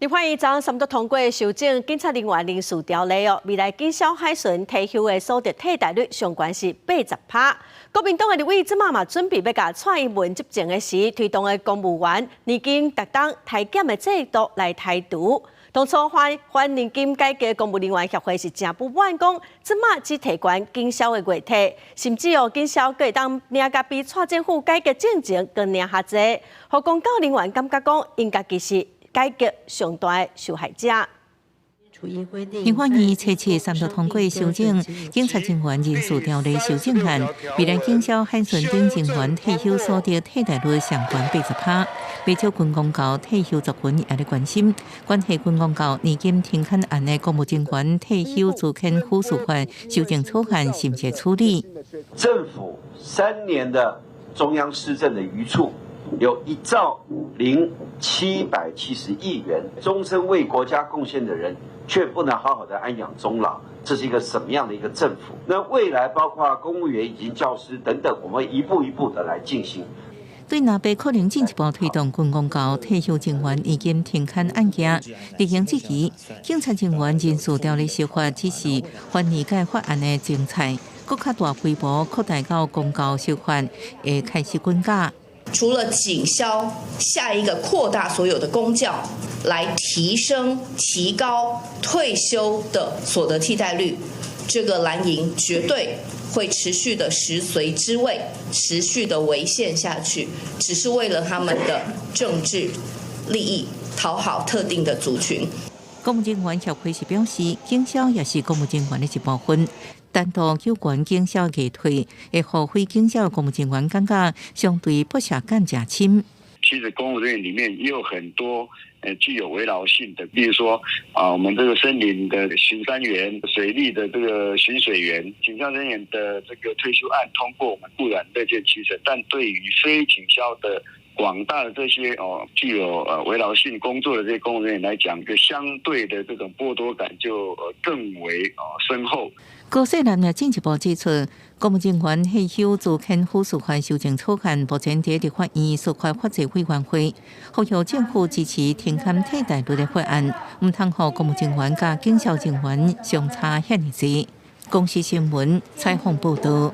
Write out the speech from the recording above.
立法院昨昏三讀通過修正警察人員人事條例哦，未來警消海巡退休的所得替代率上懸是80趴。國民黨的立委這馬嘛準備欲共蔡英文執政的時推動的公務員年金逐冬提減的制度來台獨。當初反反年金改革公務人員協會是誠不滿，講這馬只提懸警消的月退，甚至哦警消閣會當領甲比蔡政府改革進前閣領較濟，予公教人員感覺講𪜶家己是改革上大的受害者。立法院初七三讀通過修正警察人員人事條例修正案，未來警消海巡等人員退休所得替代率上懸80趴，不少軍公教退休族群也咧關心，關係軍公教年金停刊案的公務人員退休資遣撫恤法修正草案審查處理。政府3年的中央施政的餘數有1兆0770億元，終身為國家貢獻的人，卻不能好好的安養終老，這是一個什麼樣的一個政府？那未來包括公務員以及教師等等，我們一步一步的來進行。對藍白可能進一步推動軍公教退休人員年金停刊案件，綠營質疑警察人員人事條例修法只是反年改法案的前菜，閣較大規模擴大到公教修法會開始滾架。除了警消，下一個擴大所有的公教，來提升、提高退休的所得替代率，這個藍營絕對會持續的食髓知味，持續的違憲下去，只是為了他們的政治利益，討好特定的族群。公務人員協會是表示，警消也是公務人員的一部分。單獨有關警消月退，會予非警消公務人員感覺相對剝削感誠深。其實公務人員裡面也有很多具有危勞性的，比如說啊，我們這個森林的巡山員、水利的這個巡水員、警消人員的這個退休案通過，我們固然樂見其成，但對於非警消的廣大的這些哦具有危勞性工作的這些公務人員來講，就相對的這種剝奪感就更為哦深厚。高世南也進一步指出，公務人員退休資遣撫恤法修正草案目前佇立法院司法法制委員會，呼籲政府支持停刊替代率的法案，毋通予公務人員佮警消人員相差遐爾濟。公視新聞採訪報道。